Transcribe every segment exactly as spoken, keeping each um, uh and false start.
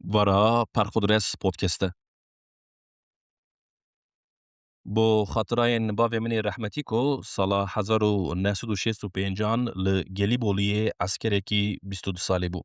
Vara Perxudres Podcast e. Bo xatirayên bavê min ê rehmetî ku sala hezar û neh sed û şêst û pêncan li Gelîboliyê eskerekî bîst û du salî bû.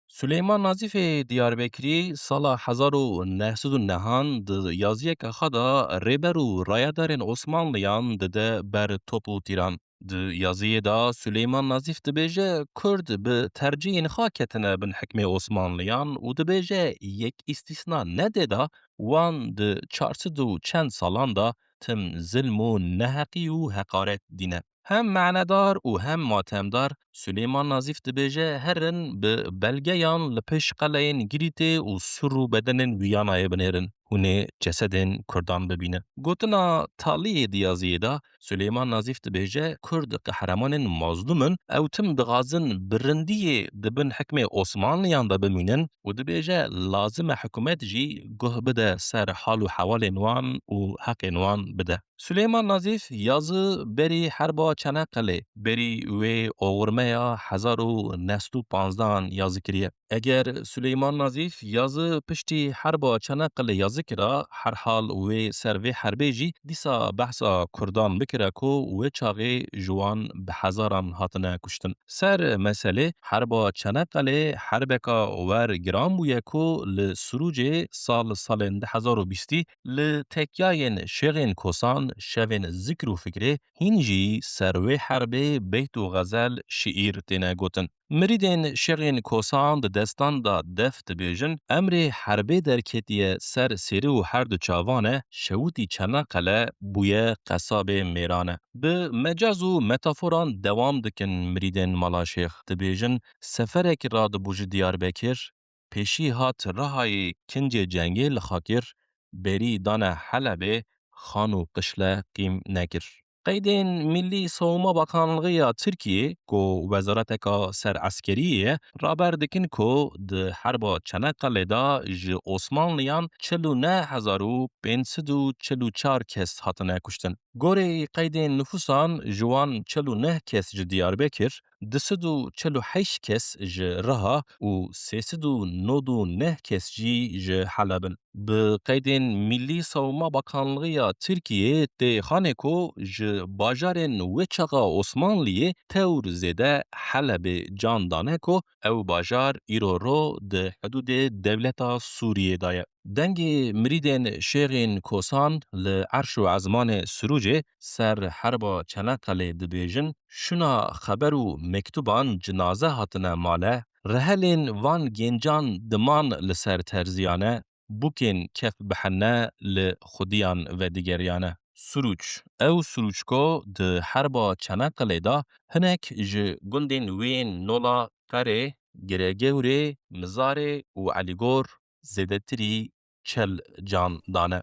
Suleyman Nazîfê Diyarbekirî sala hezar û neh sed û nehan di yaziyeke xwe de rêber û rayedarên Osmanliyan dide ber top û tîran. Di yaziyê de Suleyman Nazîf dibêje, Kurd bi tercihên xwe ketine bin hikmê Osmanliyan û dibêje, yek îstîsna nedê de wan di çar sed û çend salan de tim zilm û neheqî û heqaret dîne. Hem manedar û hem matemdar Suleyman Nazîf dibêje, herin bi belgeyan li pêş qeleyên Girîtê û Sûr û bedenên Wîyanayê binêrin. Hûn ê cesedên Kurdan bibînin. Gotina taliyê di yaziyê de Suleyman Nazîf dibêje, Kurd qehremanên mazlûm in, ew tim dixwazin bi rindiyê di bin hikmê Osmanliyan de bimînin û dibêje, lazim e hikûmet jî guh bide ser hal û hewalên wan û heqên wan bide. Suleyman Nazîf yazî berî herba Çanakkale, berî wê oxirmeya hezar û neh sed û panzdehan yazî kiriye. Eger Suleyman Nazîf yazî piştî herba Çanakkale yazî kira, herhal wê ser vê herbê jî dîsa behsa Kurdan bikira ku wê çaxê ji wan bi hezaran hatine kuştin. Ser meselê herba Çanakkale herbeka wer giran bûye ku li Sirûcê sal salên du hezar û bîstî li tekyayên şêxên Kosan şevên zikr û fikrê hîn jî ser wê herbê beyt û xezel, şiîr têne gotin. Mirîdên şêxên Kosan di destan de def dibêjin, emrê herbê derketiye ser sêrî û her du çavan e, şewitî Çanakkale bûye qesabê mêran e. Bi mecaz û metaforan dewam dikin mirîdên Mala Şêx. Dibêjin, seferekî radibû ji Diyarbekir, pêşî hat Rihayê kincê cengê li xwe kir, berî dane Helebê, xan û qişle qîm nekir. Qeydên Millî Savunma Bakanlığı ya Tirkiyê, ku wezareteka ser eskeriyê ye, raber dikin ku di herba Çanakkale de ji Osmanliyan çil û neh hezar û pênc sed û çil û çar kes hatine kuştin. Gorê qeydên nifûsan ji wan çil û neh kes ji Diyarbekir, du sed û çil û heşt kes ji Riha û sê sed û nod û neh kes jî ji Heleb in. Bi qeydên Millî Savunma Bakanlığı ya Tirkiyê tê xanê ku ji bajarên wê çaxa Osmanliyê tewr zêde Helebê can dane ku ew bajar îro ro di hidûdê dewleta Sûriyê de ye. Dengê mirîdên şêxên Kosan li erş û ezmanê Sirûcê ser herba Çanakkale dibêjin, şûna xeber û mektuban cinaze hatine male, rehelên van gencan diman li ser terziyane, bûkên kef bi hene li xwediyan vedigeriyane. Sirûc. Ew Sirûc ku di herba Çanakkale de hinek ji gundên wê yên Nola, Qerê, Giregewrê, Mizarê û Elîgor zêdetirî çel can dane.